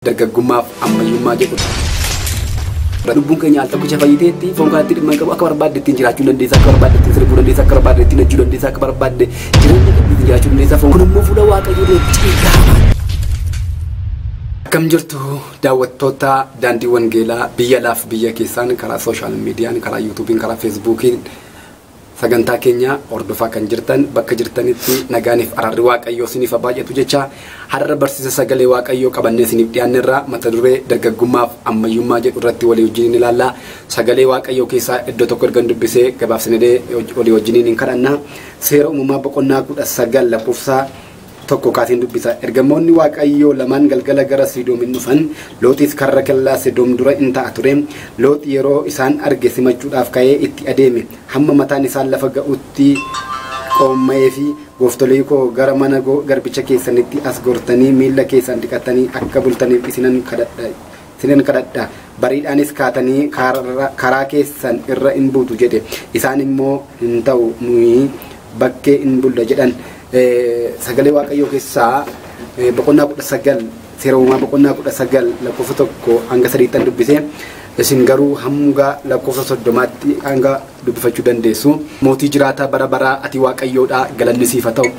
Dargaggummaaf ammayyummaa jedhu. Lubbuun keenya al tokkicha fayyiteetti foon kanatti dhimma hin qabu. Akka barbaadde ittiin jiraachuu dandeessa, akka barbaadde ittiin sirbuu dandeessa, akka barbaadde ittiin hojjechuu dandeessa, akka barbaadde jireenya ittiin jiraachuu dandeessa. Foon kun immoo fuula Waaqayyoo duratti ciiggaama. Akkam jirtu daawwattoota Daandii Wangeelaa biyya alaaf biyya keessaan, karaa social miidiyaan, karaa YouTubeiin, karaa Facebookiin sagantaa keenya hordofaa kan jirtan, bakka jirtanitti nagaaniif araarri Waaqayyoo isiniif haa baay'atu jecha, har'a barsiisa sagalee Waaqayyoo qabannee isiniif dhiyaannerraa mata duree dargaggummaaf ammayyummaa jedhu irratti walii wajjiniin ilaalla. Sagalee Waaqayyoo keessaa iddoo tokko ergan dubbisee gabaabsinee walii wajjiniin hin kadhanna. Seera Uumamaa boqonnaa 19 lakkoofsa 1 kaaseen dubbisa. Ergamoonni Waaqayyoo lamaan galgala gara Sidoom hin dhufan. Looxis karra kellaa Sidoom dura in ta'a ture. Loox yeroo isaan arge simachuudhaaf ka'ee itti adeeme. Hamma mataan isaan lafa ga'utti qoomma'ee fi "Gooftolii koo, gara mana garbicha keessanitti as gortanii miilla keessan dhiqatanii akka bultaniif isinan kadhadha. Isinan kadhadha. Bariidhaanis kaatanii karaa keessan irra in buutu" jedhe. Isaan immoo, "Hin ta'u, nuyi bakkee in bulla" jedhan. Sagalee Waaqayyoo keessaa boqonnaa 19, Seera Uumamaa boqonnaa 19 lakkoofsa 1 hanga 3ttan dubbise. Isin garuu hanga lakkoofsa 30tti hanga dubbifachuu dandeessu. Mootii jiraataa bara baraa, ati Waaqayyoodha, galanni siif haa ta'u.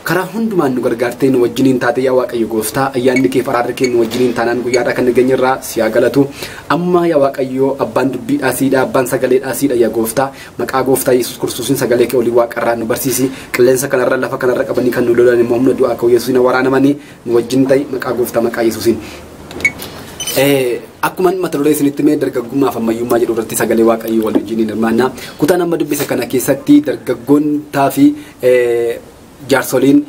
Karaa hundumaan nu gargaartee nu wajjiniin taate, yaa Waaqayyo gooftaa, ayyaanni kee araarri kee nu wajjiniin taanaan guyyaadhaa kan geenyerraa si haa galatu. Amma yaa Waaqayyo, abbaan dubbiidhaa siidha, abbaan sagaleedhaa siidha. Yaa gooftaa, maqaa gooftaa Yesuus Kiristoosiin sagalee kee olii waaqarraa nu barsiisi. Qilleensa kanarra, lafa kanarra qabanii kan nu lolan immoo humna du'aa ka'u Yesuusin waraanamanii nu wajjin ta'i, maqaa gooftaa, maqaa Yesuusiin. Akkuma mata duree isinitti mee dargaggummaaf ammayyummaa jedhu irratti sagalee Waaqayyoo wal wajjiniin hirmaannaa. Kutaan amma dubbise kana keessatti dargaggootaa fi jaarsoliin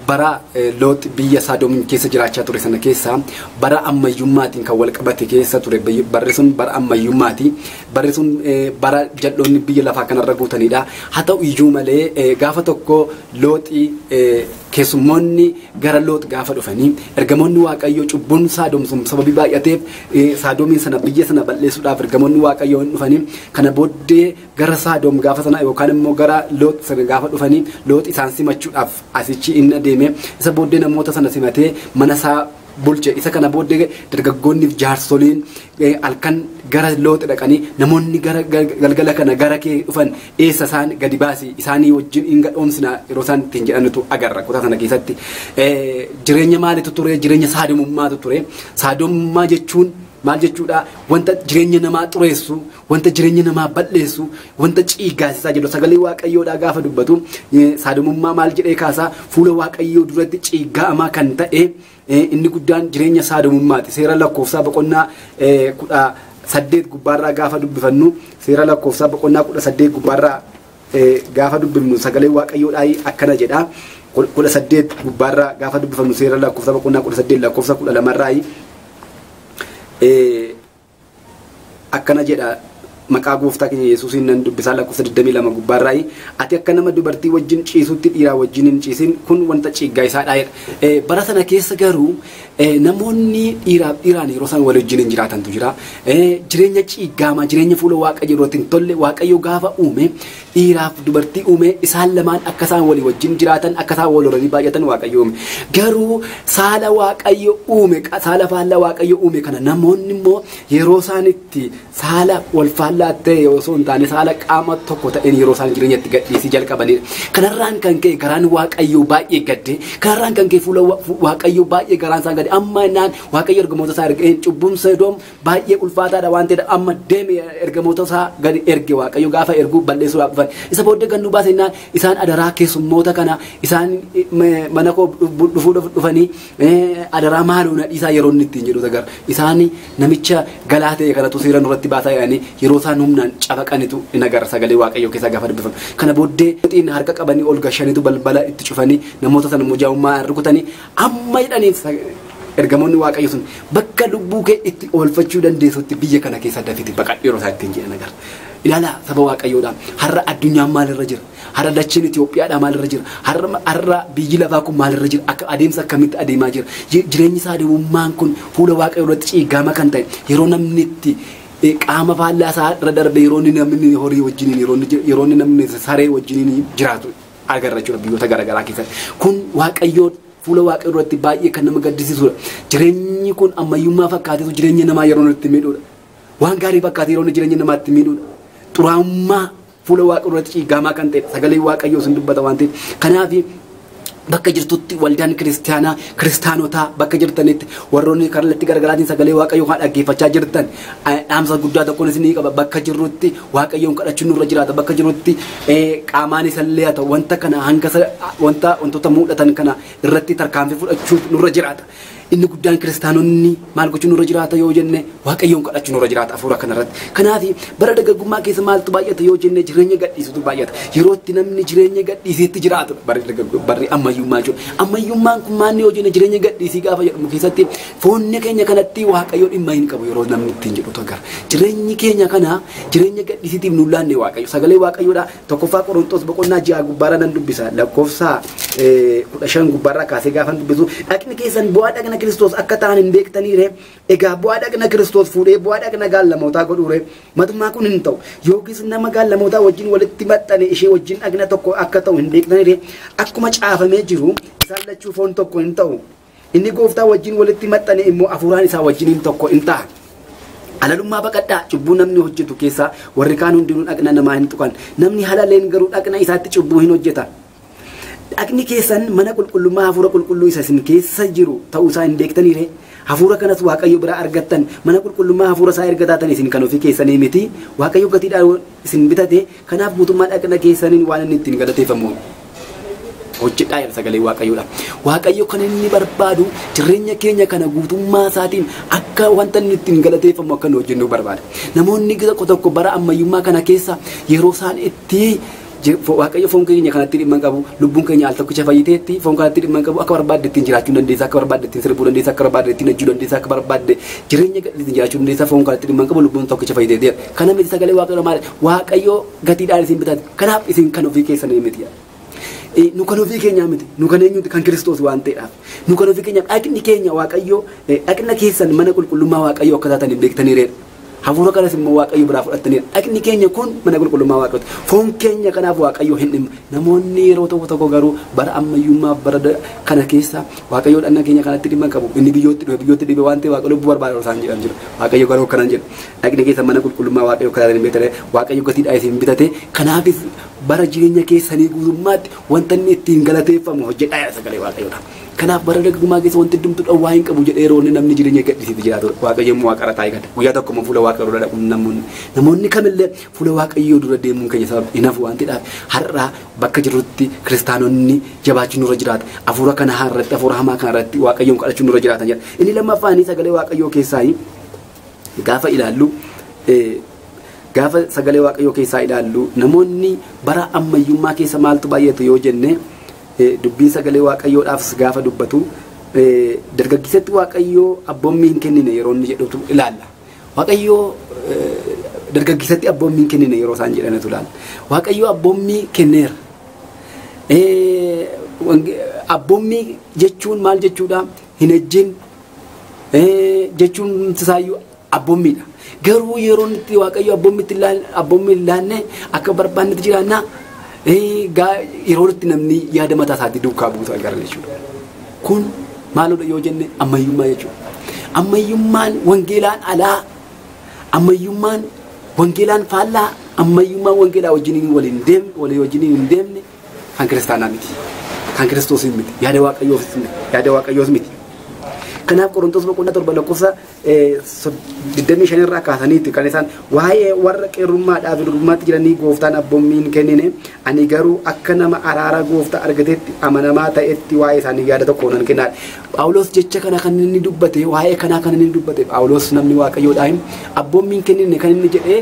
bara Loox biyya Saadoom keessa jiraachaa ture sana keessa bara ammayyummaatiin kan wal qabate keessa ture. Barri sun bara ammayyummaati. Barri sun bara jal'oonni biyya lafaa kanarra guutanidha. Haa ta'u iyyuu malee, gaafa tokko Looxi keessummoonni gara Loox gaafa dhufanii, ergamoonni Waaqayyoo, cubbuun Saadoom sun sababii baay'ateef Saadoomiin sana, biyya sana balleessuudhaaf ergamoonni Waaqayyoo hin dhufanii. Kana booddee gara Saadoom gaafa sana yookaan immoo gara Loox sana gaafa dhufanii, Loox isaan simachuudhaaf asichi inni adeeme. Isa booddee namoota sana simatee mana isaa bulche. Isa kana booddee dargaggoonni fi jaarsoliin halkan gara Loox dhaqanii, "Namoonni gara galgala kana gara kee dhufan eessa? Isaan gadi baasi, isaanii wajjin hin gadhoomsina" yeroo isaan ittiin jedhanitu agarra kutaa sana keessatti. Jireenya maalitu ture? Jireenya saadomummaatu ture. Saadomummaa jechuun maal jechuudha? Wanta jireenya namaa xureessu, wanta jireenya namaa balleessu, wanta ciiggaasisaa jedhu. Sagalee Waaqayyoodhaa gaafa dubbatu saadomummaa maal jedhee kaasaa? Fuula Waaqayyoo duratti ciiggaa'amaa kan ta'e inni guddaan jireenya saadomummaati. Seera Lakkoofsaa boqonnaa 18 gubbaarraa gaafa dubbifannu, Seera Lakkoofsaa boqonnaa 18 gubbaarraa gaafa dubbifnu, sagalee Waaqayyoodhaa akkana jedha. 18 gubbaarraa gaafa dubbifannu, Seera Lakkoofsaa boqonnaa 18 lakkoofsa 12rraa akkana jedha. Maqaa gooftaa keenya Yesuusiin nan dubbisaa, lakkoofsa 22 gubbaarraa: "Ati akka nama dubartii wajjin ciisutti dhiiraa wajjin hin ciisin, kun wanta ciiggaa isaadha" jedha. Bara sana keessa garuu namoonni dhiiraaf dhiiraan yeroo isaan wal wajjin hin jiraatantu jira. Jireenya ciiggaamaa, jireenya fuula Waaqayyoo duratti hin tolle. Waaqayyo gaafa uume dhiiraaf dubartii uume. Isaan lamaan akka isaan walii wajjin jiraatan, akka isaan wal horanii baay'atan Waaqayyo uume. Garuu saala Waaqayyo uume, saala faallaa Waaqayyo uume kana namoonni immoo yeroo isaan itti saala wal faallaa ta'e osoo hin taane saala qaama tokko ta'een yeroo isaan jireenya itti gadhiisii jalqabanidha. Kanarraan kan ka'e garaan Waaqayyoo baay'ee gadde. Kanarraan kan ka'e fuula Waaqayyoo baay'ee garaan isaan gadde. Amma innaan Waaqayyo ergamoota isaa ergee, cubbuun Sodoom baay'ee ulfaataadha waan ta'eef amma deeme, ergamoota isaa gadi erge. Waaqayyo gaafa ergu balleessuudhaaf dhufan. Isa booddee gannuu baase innaan isaan, "Adaraa, keessummoota kana isaan mana koo dhufuu dhufanii, adaraa maaloo na dhiisaa" yeroo inni ittiin jedhu agarra. Isaan namicha galaa ta'e kanatu seera nurratti baasaa jedhanii yeroo isaan humnaan cafaqanitu in agarra sagalee Waaqayyoo keessaa gaafa dubbifamu. Kana booddee xiin harka qabanii ol gashaniitu balbala itti cufanii, namoota sana mujaa'ummaa rukutanii amma jedhanii, ergamoonni Waaqayyo sun, "Bakka lubbuu kee itti oolfachuu dandeessutti biyya kana keessa dafiti baqadhu" yeroo isaa ittiin jedhan agarra. Ilaalaa saba Waaqayyoodha. Har'a addunyaan maalirra jira? Har'a dacheen Itoophiyaadha maalirra jira? Har'a biyyi lafaa kun maalirra jira? Akka adeemsa akkamitti adeemaa jira? Jireenyi saadomummaan kun fuula Waaqayyoo irratti ciiggaama kan ta'e, yeroo namni itti qaama faallaa isaa irra darbe, yeroo inni namni horii wajjiniin, yeroo inni namni saree wajjiniin jiraatu agarra jechuudha biyyoota garaagaraa keessatti. Kun Waaqayyoo Fuula Waaqayyoo duratti baay'ee kan nama gaddisiisudha. Jireenyi kun ammayyummaa fakkaateetu jireenya namaa yeroo itti miidhudha. Waan gaarii fakkaatee yeroo jireenya namaatti miidhudha. Xuraa'ummaa fuula Waaqayyoo duratti ciigaamaa kan ta'edha. Sagalee Waaqayyoo sun dubbata waan ta'eef. Kanaaf bakka jirtutti waldaan kiristaanaa kiristaanotaa bakka jirtanitti warroonni kallattii garaagaraatiin sagalee Waaqayyoo kan dhaggeeffachaa jirtan dhaamsa guddaa tokkoon isinii qaba. Bakka jirrutti Waaqayyoon kadhachuun nurra jiraata. Bakka jirrutti qaamaan isallee haa ta'u wanta kana hanga wantoota mul'atan kana irratti tarkaanfii fudhachuun nurra jiraata. Inni guddaan kiristaanonni maal gochuun nurra jiraata yoo jenne Waaqayyoon kadhachuun nurra jiraata hafuura kanarratti. Kanaaf bara dargaggummaa keessa maaltu baay'ata yoo jenne jireenya gadhiisutu baay'ata. Yeroo itti namni jireenya gadhiiseetti jiraatu barri ammayyummaa jechuudha. Ammayyummaan kun maanni yoo jenne jireenya gadhiisii gaafa jedhamu keessatti foonni keenya kanatti Waaqayyoo dhimma hin qabu yeroo namni ittiin jedhutu agarra. Jireenyi keenya kana jireenya gadhiisiitiif nu laanne Waaqayyo. Sagalee Waaqayyoodha. Tokkoffaa Qorontos boqonnaa 6 gubbaarraa nan dubbisa. Lakkoofsa 15 gubbaarraa kaasee gaafa dubbisu dhaqni keessan bu'aa dhaqna Kiristoos akka ta'an hin beektaniire. Egaa bu'aa dhaqna Kiristoos fuudhee bu'aa dhaqna gaallamootaa godhuure matumaa kun hin ta'u. Yookiis nama gaallamootaa wajjin walitti maxxane ishee wajjin dhaqna tokko akka ta'u hin beektaniire. Akkuma caafamee jiru isaan lachuu foon tokko hin ta'u. Inni gooftaa wajjin walitti maxxane immoo hafuuraan isaa wajjin tokko hin ta'a. Halalummaa baqadhaa. Cubbuu namni hojjetu keessaa warri kaan hundinuu dhaqna namaa hin tuqan. Namni halaleen garuu dhaqna isaatti cubbuu hin hojjeta. Dhaqni keessan mana qulqullummaa hafuura qulqulluu isa isin keessa jiru ta'uu isaa hin beektaniire. Hafuura kanas Waaqayyo biraa argattan. Mana qulqullummaa hafuura isaa erga taatan isin kan ofii keessanii miti. Waaqayyo gatiidhaan isin bitate. Kanaaf guutummaa dhaqna keessaniin waan inni ittiin galateeffamu hojjedhaa jedha sagalee Waaqayyoodha. Waaqayyo kan inni barbaadu jireenya keenya kana guutummaa isaatiin akka wanta inni ittiin galateeffamu akka nu hojjennu barbaada. Namoonni tokko tokko bara ammayyummaa kana keessa yeroo isaan itti Waaqayyo foon keenya kanatti dhimma hin qabu, lubbuun keenya al tokkicha fayyiteetti foon kanatti dhimma hin qabu, akka barbaadde ittiin jiraachuu dandeessa, akka barbaadde ittiin sirbuu dandeessa, akka barbaadde ittiin hojjechuu dandeessa, akka barbaadde jireenya ittiin jiraachuu dandeessa, foon kanatti dhimma hin qabu, lubbuun tokkicha fayyiteetti. Kana miti sagalee Waaqayyoo maali? Waaqayyo gatiidhaan isin bitate. Kanaaf isin kan ofii keessanii miti. Nu kan ofii keenyaa miti. Nu kan eenyuti? Kan Kiristoos waan ta'eedhaaf. Nu kan ofii keenya dhaqni keenya Waaqayyo dhaqna keessan mana qulqullummaa Waaqayyoo akka taatan hin beektaniireedha. Hafuura kanas immoo Waaqayyo biraa fudhattaniidha. Dhaqni keenya kun mana qulqullummaa Waaqayyooti. Foon keenya kanaaf Waaqayyo hin dhimma. Namoonni yeroo tokko tokko garuu bara ammayyummaa bara kana keessa Waaqayyo dhaqna keenya kanatti dhimma hin qabu. Inni biyyootti dhufe biyyootti dhibe waan ta'eef Waaqayyo lubbuu barbaada isaan jedhan jiru. Waaqayyo garuu akkanaan jedhu. Dhaqni keessa mana qulqullummaa Waaqayyo akka taatan hin beektaniidha. Waaqayyo gatiidhaan isin bitate. Kanaafis bara jireenya keessanii guutummaatti wanta inni ittiin galateeffamu hojjedhaa jedha sagalee Waaqayyoodha. Kanaaf bara dargaggummaa keessa wanti hundumtuu dhowwaa hin qabu jedhee yeroo namni jireenya gadhiisiitti jiraatu Waaqayyo immoo Waaqa irra taa'ee gada. Guyyaa tokko immoo fuula Waaqayyoo dura dhaquun namoonni kamillee fuula Waaqayyoo dura deemuun keenya sababa hin hafu waan ta'eedhaaf har'a bakka jirrutti kiristaanonni jabaachuun nurra jiraata. Hafuura kana irratti hafuura hamaa kana irratti Waaqayyoon kadhachuun nurra jiraata jedha. Inni lammaffaan sagalee Waaqayyoo keessaa gaafa ilaallu gaafa sagalee Waaqayyoo keessaa ilaallu namoonni bara ammayyummaa keessa maaltu baay'atu yoo jenne dubbiin sagalee Waaqayyoodhaaf gaafa dubbatu dargaggeessatti Waaqayyoo abboommii hin kennine yeroo inni jedhutu ilaalla. Waaqayyoo dargaggeessatti abboommii hin kennine yeroo isaan jedhanitu ilaalla. Waaqayyoo abboommii kenneera. Abboommii jechuun maal jechuudha? Hin ejjin jechuun isaayyuu abboommiidha. Garuu yeroo itti Waaqayyo abboommii hin laanne akka barbaannetti jiraannaa yeroo itti namni yaada mataa isaatii duukaa buutu agarra jechuudha. Kun maalidha yoo jenne ammayyummaa jechuudha. Ammayyummaan wangeelaan alaa, ammayyummaan wangeelaan faallaa, ammayyummaan wangeelaa wajjiniin waliin deemne, walii wajjiniin hin deemne kan kiristaanaa miti. Kan Kiristoos miti. Yaada Waaqayyoos miti. Yaada Waaqayyoos miti. Kanaaf Qorontos boqonnaa 7 lakkoofsa 25 irraa kaasaniitti kan isaan waa'ee warra qeerrummaadhaaf durbummaatti jiranii gooftaan abboommii hin kennine ani garuu akka nama araara gooftaa argatetti amanamaa ta'etti waa'ee isaanii yaada tokko nan kennaadha. Phaawulos jecha kana kan inni dubbate waa'ee kanaa kan inni dubbate Phaawulos namni Waaqayyoodhaa abboommii hin kennine kan inni jedhee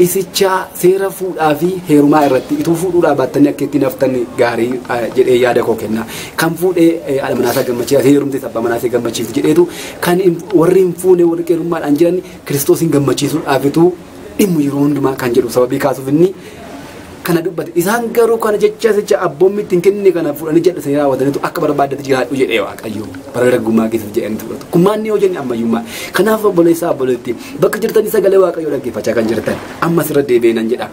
isicha seera fuudhaa fi heerumaa irratti ituu fuudhuudhaa baattanii akka ittiin haftan gaarii jedhee yaada koo kenna. Kan fuudhee haadha manaasaa gammachiisa, heerumtees abbaa manaasee gammachiifti jedheetu kan warri hin fuune warri qeerrummaadhaan jiran Kiristoos hin gammachiisuudhaafitu dhimmu yeroo hundumaa kan jedhu sababii kaasuuf inni kana dubbate. Isaan garuu kana jecha jecha abboommii ittiin kennine kana fuudhanii jal'isanii raawwataniitu akka barbaaddetti jiraadhu jedhee Waaqayyo bara dargaggummaa keessatti jedhanii fudhatu. Kun maanni yoo jenne ammayyummaa. Kanaaf obboleessaa obboleettii bakka jirtanii sagalee Waaqayyoo dhaggeeffachaa kan jirtan ammas irra deebi'ee nan jedha.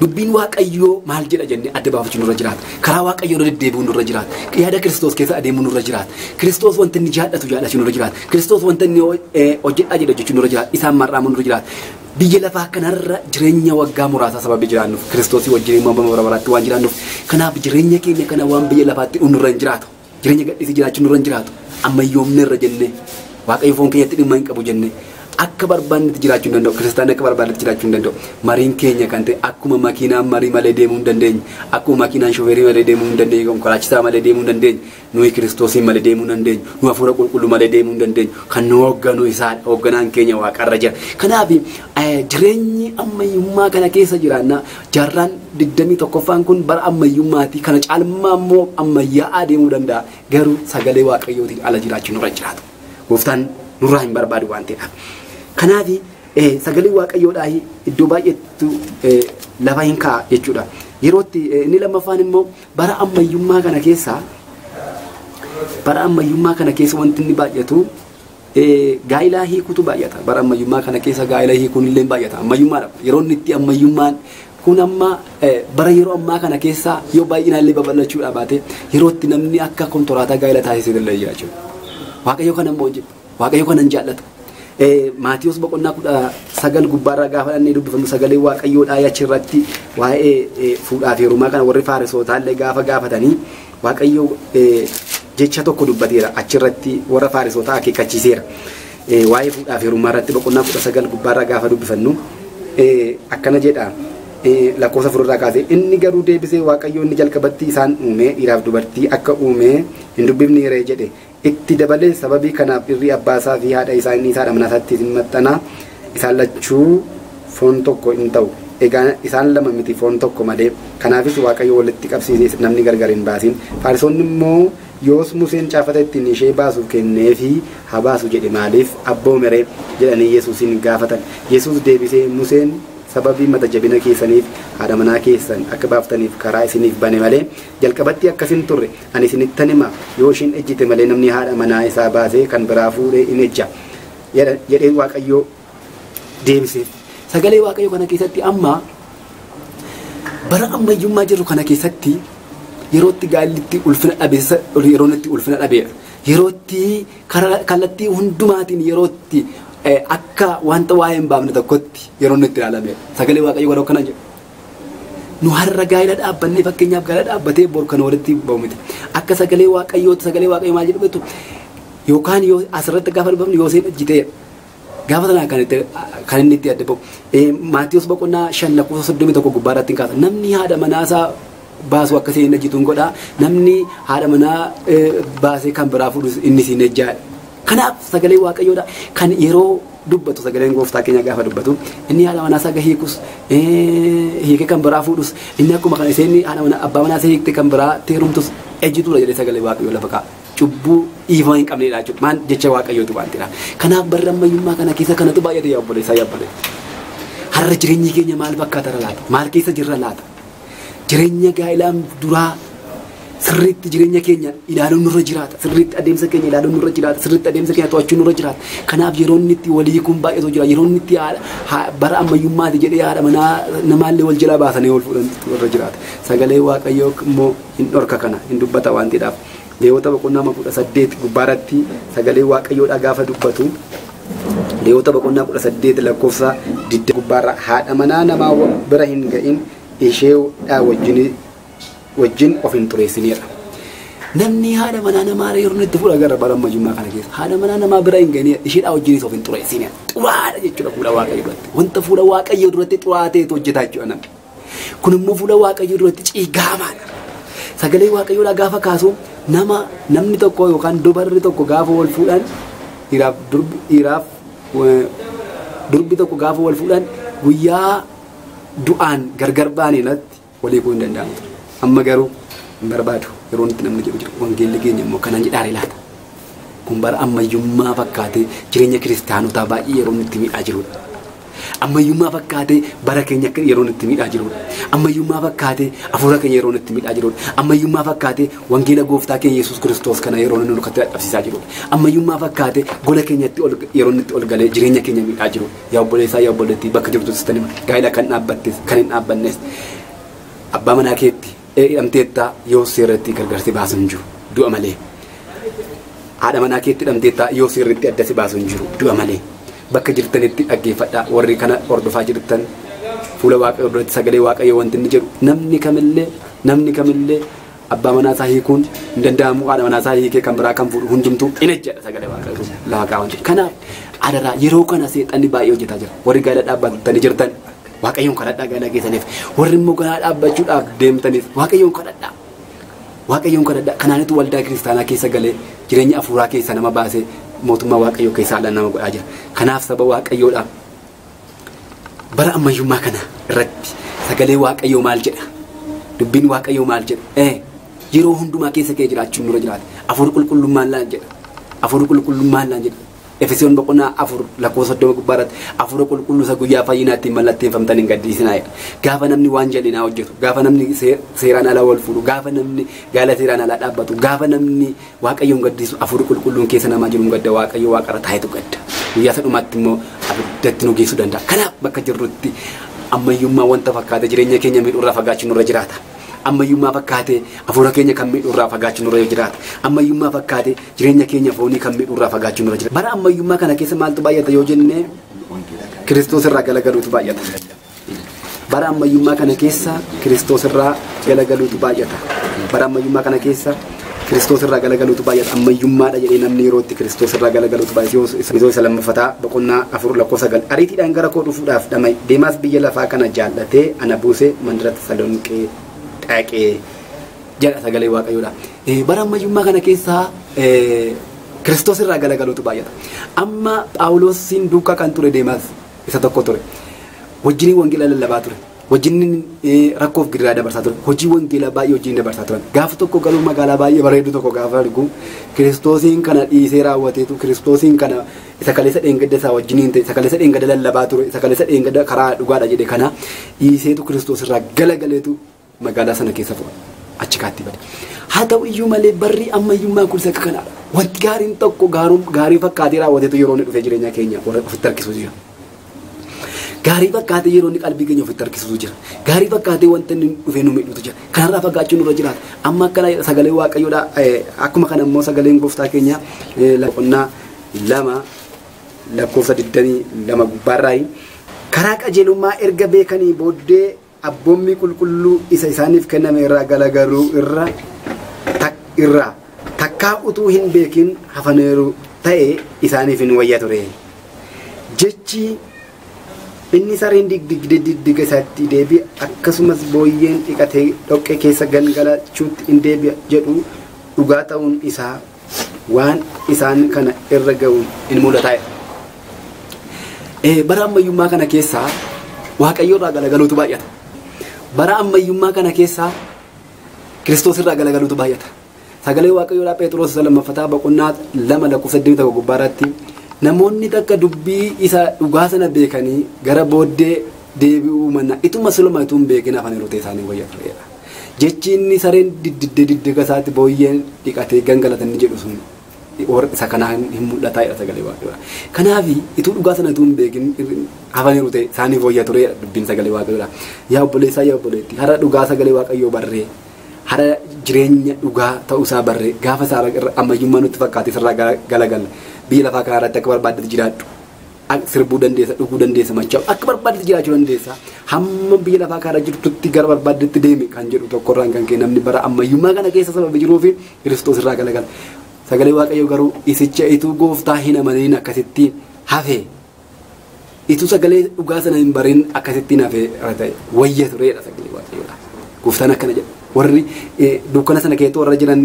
Dubbiin Waaqayyoo maal jedha jennee adda baafachuun nurra jiraata. Karaa Waaqayyoo irra deddeebi'uun nurra jiraata. Yaada Kiristoos keessa adeemuun nurra jiraata. Kiristoos wanta inni jaallatu jaallachuun nurra jiraata. Kiristoos wanta inni hojjedhaa jedhu hojjechuun nurra jiraata. Isaan mar'aamuun nurra jiraata. Biyya lafaa kanarra jireenya waggaa muraasaa sababii jiraannuuf Kiristoosii wajjin immoo bara baraatti waan jiraannuuf kanaaf jireenya keenya kana waan biyya lafaatti nurra hin jiraatu. Jireenya gadhiisii jiraachuun nurra hin jiraatu. Ammayyoomne irra jennee Waaqayyo foon keenyatti dhimma hin qabu jennee akka barbaannetti jiraachuu hin danda'u. Kiristaanni akka barbaannetti jiraachuu hin danda'u. Mariin keenya kan ta'e akkuma makiinaan marii malee deemuu hin dandeenye, akkuma makiinaan shofeerii malee deemuu hin dandeenye, konkolaachisaa malee deemuu hin dandeenye, nuyi Kiristoosiin malee deemuu hin dandeenyu, nu hafuura qulqulluu malee deemuu hin dandeenyu. Kan nu hoogganu isaadha. Hoogganaan keenya waaqarra jira. Kanaaf jireenyi ammayyummaa kana keessa jiraanna. Jaarraan 21ffaan kun bara ammayyummaati. Kana caalmaa immoo ammayyaa'aa deemuu danda'a. Garuu sagalee Waaqayyootiin ala jiraachuun nurra jiraatu. Gooftaan nurraa hin barbaadu waan ta'eedhaaf. Kanaaf sagalee Waaqayyoodhaa iddoo baay'eetu lafa hin kaa'a jechuudha. Yerootti inni lammaffaan immoo bara ammayyummaa kana keessa wanti inni baay'atu gaa'ilaa hiikutu baay'ata. Bara ammayyummaa kana keessa gaa'ila hiikuun illee baay'ata. Ammayyummaadha. Yeroo inni itti ammayyummaan kun amma bara yeroo ammaa kana keessa yoo baay'inaan illee babal'achuudha baate yerootti namni akka kontoraataa gaa'ila taasisee illee jira jechuudha. Waaqayyo kana immoo jibba. Waaqayyo kana hin jaallatu. Maatiyus boqonnaa 19 gubbaarraa gaafa dhannee dubbifannu sagalee Waaqayyoodhaa achirratti waa'ee fuudhaa fi heerumaa kana warri Faarisootaa illee gaafa gaafatanii Waaqayyo jecha tokko dubbateera achirratti warra Faarisootaa akeekkachiiseera. Waa'ee fuudhaa fi heerumaa irratti boqonnaa 19 gubbaarraa gaafa dubbifannu akkana jedha. Lakkoofsa 4 irraa kaasee inni garuu deebisee Waaqayyo inni jalqabatti isaan uume dhiiraaf dubartii akka uume hin dubbifne ree jedhe. Itti dabalee sababii kanaaf dhirri abbaa isaa fi haadha isaa inni isaa manaa isaatti hin maxxana isaan lachuu foon tokko hin ta'u. Egaa isaan lama miti foon tokko malee. Kanaafis Waaqayyo walitti qabsiisee namni gargar hin baasin. Faarisoonni immoo yoos Museen caafata ittiin ishee baasuuf kenneefi haa baasu jedhe maaliif abboome ree jedhanii Yesuusin gaafatan. Yesuus deebisee Museen sababii mata jabina keessaniif haadha manaa keessan akka baaftaniif karaa isiniif bane malee jalqabatti akkas hin turre. Ani isinittan hima yoo ishiin ejjite malee namni haadha manaa isaa baasee kan biraa fuudhee in ejja jedhee Waaqayyo deebiseef. Sagalee Waaqayyo kana keessatti amma bara ammayyummaa jirru kana keessatti yerootti gaa'illi ulfina dhabeessa yeroo itti ulfina dhabeera. Yerootti kallattii hundumaatiin yerootti akka wanta waa'ee hin baafne tokkotti yeroo inni itti ilaalameera. Sagalee Waaqayyoo garuu akkana jedha. Nu har'a gaa'ila dhaabbannee fakkeenyaaf gaa'ila dhaabbatee bor kan walitti ba'u miti. Akka sagalee Waaqayyootti sagalee Waaqayyoo maal jedhu beektu yookaan yoo asirratti gaafa dubbifnu yoo isheen ejjitee gaafa sana kan inni itti adda ba'u. Maatiyus boqonnaa 5 lakkoofsa 31 gubbaarratti hin kaasa. Namni haadha manaasaa baasu akka isheen ejjitu hin godhaa. Namni haadha manaa baasee kan biraa fuudhus inni siin ejjaadha. Kanaaf sagalee Waaqayyoodha kan yeroo dubbatu sagaleen gooftaa keenya gaafa dubbatu inni haadha manaa isaa hiikus hiikee kan biraa fuudhus inni akkuma kana isheen haadha manaa abbaa manaa ishee hiikte kan biraa heerumtus ejjituudha jedhee sagalee Waaqayyoo lafa kaa'a. Cubbuu dhiifama hin qabneedha jechuudha. Maan jecha Waaqayyootu waan ta'eedha. Kanaaf barri ammayyummaa kana keessa kanatu baay'ate yaa obboleessaa yaa obboleessa. Har'a jireenyi keenya maal fakkaata laata? Maal keessa jirra laata? Jireenya gaa'ilaan duraa sirriitti jireenya keenya ilaaluun nurra jiraata. Sirriitti adeemsa keenya ilaaluun nurra jiraata. Sirriitti adeemsa keenya to'achuun nurra jiraata. Kanaaf yeroo inni itti walii kun baay'atu jira. Yeroo inni itti bara ammayyummaati jedhee haadha manaa namaallee wal jalaa baasanii wal fuudhan irra jiraata. Sagalee Waaqayyoo immoo hin dhorka kana hin dubbata waan ta'eedhaaf. Leewwota boqonnaa 18 gubbaarratti sagalee Waaqayyoodhaa gaafa dubbatu Leewwota boqonnaa 18 lakkoofsa 20 gubbaarra haadha manaa namaa bira hin ga'in isheedhaa wajjin of hin xureessineedha. Namni haadha manaa namaa yeroo inni itti fuudha gara bara ammayyummaa kana keessa haadha manaa namaa bira hin ga'in isheedhaa wajjinis of hin xureessineedha. Xuraadha jechuudha fuula Waaqayyoo duratti. Wanta fuula Waaqayyoo duratti xuraa'aa ta'etu hojjetaa jechuudha namni. Kun immoo fuula Waaqayyoo duratti ciigaamaadha. Sagalee Waaqayyoodhaa gaafa kaasu namni tokko yookaan dubarri tokko gaafa wal fuudhan dhiiraaf durbi tokko gaafa wal fuudhan guyyaa du'aan gargar baane irratti walii kuu hin danda'amu. Amma garuu hin barbaadu yeroo itti namni jedhu jira. Wangeelli keenya immoo kanaan jedhaare laata. Kun bara ammayyummaa fakkaatee jireenya kiristaanotaa baay'ee yeroo itti miidhaa jirudha. Ammayyummaa fakkaatee bara keenya akka yeroon itti miidhaa jirudha. Ammayyummaa fakkaatee hafuura keenya yeroon itti miidhaa jirudha. Ammayyummaa fakkaatee wangeela gooftaa keenya Yesuus Kiristoos kana yeroon inni nurkatti dadhabsiisaa jirudha. Ammayyummaa fakkaatee gola keenyatti yeroon itti ol galee jireenya keenya miidhaa jirudha. Yaa obboleessaa, yaa obboleettii, bakka jirtus tani gaa'ela kan dhaabbattes kan hin dhaabbannes abbaa manaa keetti hidhamteettaa yoo seerratti gargaarsi baasu hin jiru du'a malee. Haadha manaa keetti hidhamteettaa yoo seerritti adda si baasu hin jiru du'a malee. Bakka jirtanitti dhaggeeffadhaa, warri kana hordofaa jirtan fuula Waaqayyoo duratti sagalee Waaqayyoo wanti inni jedhu namni kamillee abbaa manaa isaa hiikuun hin danda'amu, haadha manaa isaa hiikee kan biraa kan fuudhu hundumtuu in ejjedha sagalee Waaqayyoo lafa kaawwantu. Kanaaf adaraa yeroo kana seexanni baay'ee hojjetaa jira. Warri gaa'ela dhaabbatanii jirtan Waaqayyoon kadhadhaa gaa'ela keessaniif, warri immoo gaa'ela dhaabbachuudhaaf deemtaniif Waaqayyoon kadhadhaa. Waaqayyoon kadhadhaa. Kanaanitu waldaa kiristaanaa keessa galee jireenya hafuuraa keessa nama baasee mootummaa Waaqayyoo keessaa ala nama godhaa jira. Kanaaf saba Waaqayyoodhaaf bara ammayyummaa kana irratti sagalee Waaqayyoo maal jedha? Dubbiin Waaqayyoo maal jedha? Yeroo hundumaa keessa kee jiraachuun nurra jiraata. Hafuurri qulqullummaan laan jedha. Hafuurri qulqullummaan laan jedha. Efesoon boqonnaa 4 lakkoofsa 30 gubbaa irratti hafuura qulqulluu isa guyyaa fayyinaatti mallatteeffamtan hin gaddiisinaa jedha. Gaafa namni waan jallinaa hojjetu, gaafa namni seeraan alaa wal fuudhu, gaafa namni gaala seeraan alaa dhaabbatu, gaafa namni Waaqayyoon gaddiisu hafuurri qulqulluun keessa namaa jiru gadda, Waaqayyo waaqarra taa'etu gadda. Guyyaa sadhumaatti immoo abiddatti nu geessuu danda'a. Kanaaf bakka jirrutti ammayyummaa wanta fakkaate jireenya keenya miidhuurraa fagaachuun nurra jiraata. Ammayyummaa fakkaate hafuura keenya kan miidhuurraa fagaachuun nurra jiraata. Ammayyummaa fakkaate jireenya keenya foonii kan miidhuurraa fagaachuun nurra jiraata. Bara ammayyummaa kana keessa maaltu baay'ata yoo jenne Kiristoos irraa galagaluutu baay'ata. Bara ammayyummaa kana keessa Kiristoos irraa galagaluutu baay'ata. Bara ammayyummaa kana keessa Kiristoos irraa galagaluutu baay'ata. Ammayyummaadha jedhee namni yeroo itti Kiristoos irraa galagaluutu baay'ata. Yoo isa lammaffaa boqonnaa 4 lakkoofsa 9 ariitiidhaan gara koo dhufuudhaaf dhama'e. Deemaas biyya lafaa kana jaallatee ana buusee mandara Tasaloniqee dhaqee jedha sagalee Waaqayyoodha. Bara ammayyummaa kana keessa Kiristoos irraa galagaluutu baay'ata. Amma Phaawulosiin duukaa kan ture Deemaas isa tokko ture. Wajjiniin wangeela lallabaa ture. Wajjiniin rakkoof gidiraa dabarsaa ture. Hojii wangeelaa baay'ee wajjin dabarsaa turan. Gaafa tokko galuu magaalaa baay'ee bareedu tokko gaafa argu Kiristoosiin kana dhiisee raawwateetu Kiristoosiin kana isa kaleessa dheengadda isaa wajjiniin ta'e, isa kaleessa dheengadda lallabaa ture, isa kaleessa dheengadda karaa dhugaadha jedhe kana dhiiseetu Kiristoos irraa galagaleetu magaalaa sana keessa fuudha. Achi kaatti bade. Haa ta'u iyyuu malee barri ammayyummaa kunis akka kanaadha. Wanti gaariin tokko gaarii fakkaatee raawwateetu yeroo inni dhufee jireenya keenya warra ofitti harkisuutu jira. Gaarii fakkaatee yeroo inni qalbii keenya ofitti harkisuutu jira. Gaarii fakkaatee wanta inni dhufee nu miidhutu jira. Kanarraa fagaachuun nurra jiraata. Amma akkana sagalee Waaqayyoodha. Akkuma kana immoo sagaleen gooftaa keenya boqonnaa 2 lakkoofsa 22 gubbaarraayi. Karaa qajeelummaa erga beekanii booddee abboommii qulqulluu isa isaaniif kenname irraa galagaluu irraa takkaa utuu hin beekin hafaneeru ta'e isaaniif hin wayya ture. Jechi inni sareen diddiga isaatti deebi'a, akkasumas booyyeen dhiqatee dhoqqee keessa gangalachuutti hin deebi'a jedhu dhugaa ta'uun isaa waan isaan kana irra ga'uun in mul'ata. Bara ammayyummaa kana keessaa Waaqayyoo irraa galagaluutu baay'ata. Bara ammayyummaa kana keessaa Kiristoos irraa galagaluutu baay'ata. Sagalee Waaqayyoodhaa Phexros isa lammaffaa boqonnaa 2 lakkoofsa 21 gubbaa irratti namoonni takka dubbii isa dhugaa sana beekanii gara booddee deebi'uu manna ituma siluma utuu hin beekin hafaniiru ta'e isaanii wayya tureedha. Jechi inni sareen diddiga isaatti booyyeen dhiqatee gangalatanii jedhu sun warra isa kanaan hin mul'ataa jedha sagalee Waaqayyoodha. Kanaaf ituu dhugaa sana utuu hin beekin hafaniiru ta'e isaaniif wayya tureedha dubbiin sagalee Waaqayyoodha. Yaa obboleessaa, yaa obboleettii, har'a dhugaa sagalee Waaqayyoo barree, har'a jireenya dhugaa ta'uusaa barree, gaafa isaa ammayyummaa nutti fakkaate sirraa galagalla. Biyya lafaa kana irratti akka barbaaddetti jiraadhu. Sirbuu dandeessa, dhuguu dandeessa, machaa'u akka barbaaddetti jiraachuu dandeessa. Hamma biyya lafaa kana jirtutti gara barbaaddetti deemi kan jedhu tokkorraan kan ka'e namni bara ammayyummaa kana keessa sababa jiruu fi Kiristoos irraa galagala. Sagalee Waaqayyoo garuu isicha ituu gooftaa hin amaniin akkasitti hafe, ituu sagalee dhugaa sana hin barin akkasittiin hafe ta'e wayya tureedha sagalee Waaqayyoodha. Gooftaan akkana jedha. Warri dukkana sana keessatti warra jiran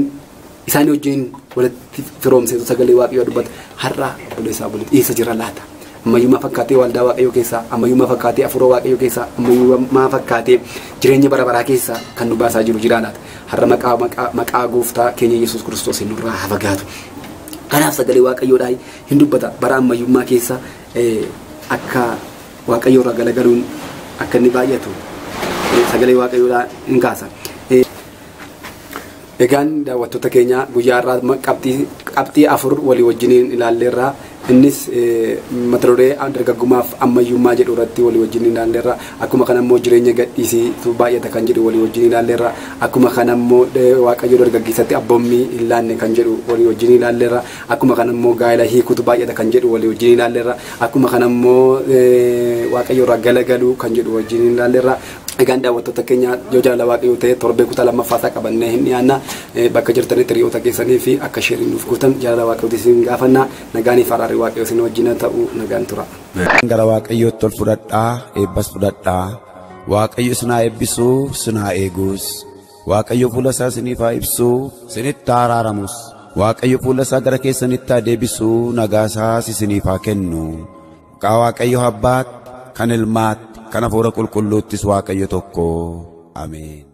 isaanii wajjin walitti firoomseetu sagalee Waaqayyoo dubbata. Har'a obboleessaa obboleettii eessa jira laata? Ammayyummaa fakkaatee waldaa Waaqayyoo keessaa, ammayyummaa fakkaatee hafuura Waaqayyoo keessaa, ammayyummaa fakkaatee jireenya bara baraa keessaa kan nu baasaa jiru jira laata? Har'a maqaa gooftaa keenya Yesuus Kiristoos nurraa haa fagaatu. Kanaaf sagalee Waaqayyoodhaa hin dubbata. Bara ammayyummaa keessa akka Waaqayyo irraa galagaluun akka inni baay'atu sagalee Waaqayyoodhaa hin kaasa. Egaan daawwattoota keenya guyyaa har'aa qabxii 4 walii wajjiniin ilaalleerra. Innis mata duree dargaggummaaf ammayyummaa jedhu irratti walii wajjin ilaalleerra. Akkuma kana immoo jireenya gadhiisiitu baay'ata kan jedhu walii wajjin ilaalleerra. Akkuma kana immoo Waaqayyo dargaggeessatti abboommii hin laanne kan jedhu walii wajjin ilaalleerra. Akkuma kana immoo gaa'ela hiikutu baay'ata kan jedhu walii wajjin ilaalleerra. Akkuma kana immoo Waaqayyo irraa galagaluu kan jedhu wajjin ilaalleerra. Egaan daawwattoota keenya yoo jaalala Waaqayyoo ta'e torbee kutaa lammaffaa isaa qabannee hin dhiyaanna. Bakka jirtanitti hiriyoota keessanii fi akka sheeriin nuuf gootan jaalala Waaqayyootti isin gaafanna. Nagaanii fi araarri Waaqayyoo isin wajjin haa ta'u. Nagaan tura. Gara Waaqayyootti ol fudhadhaa, eebbas fudhadhaa. Waaqayyo isin haa eebbisuu, isin haa eegus. Waaqayyo fuula isaa isiniif haa ibsuu, isinitti haa araaramus. Waaqayyo fuula isaa gara keessanitti haa deebisuu, nagaa isaas isiniif haa kennu. Maqaa Waaqayyo Abbaatti, kan Ilmaatti, kan Hafuura Qulqulluuttis Waaqayyo tokko. Ameen.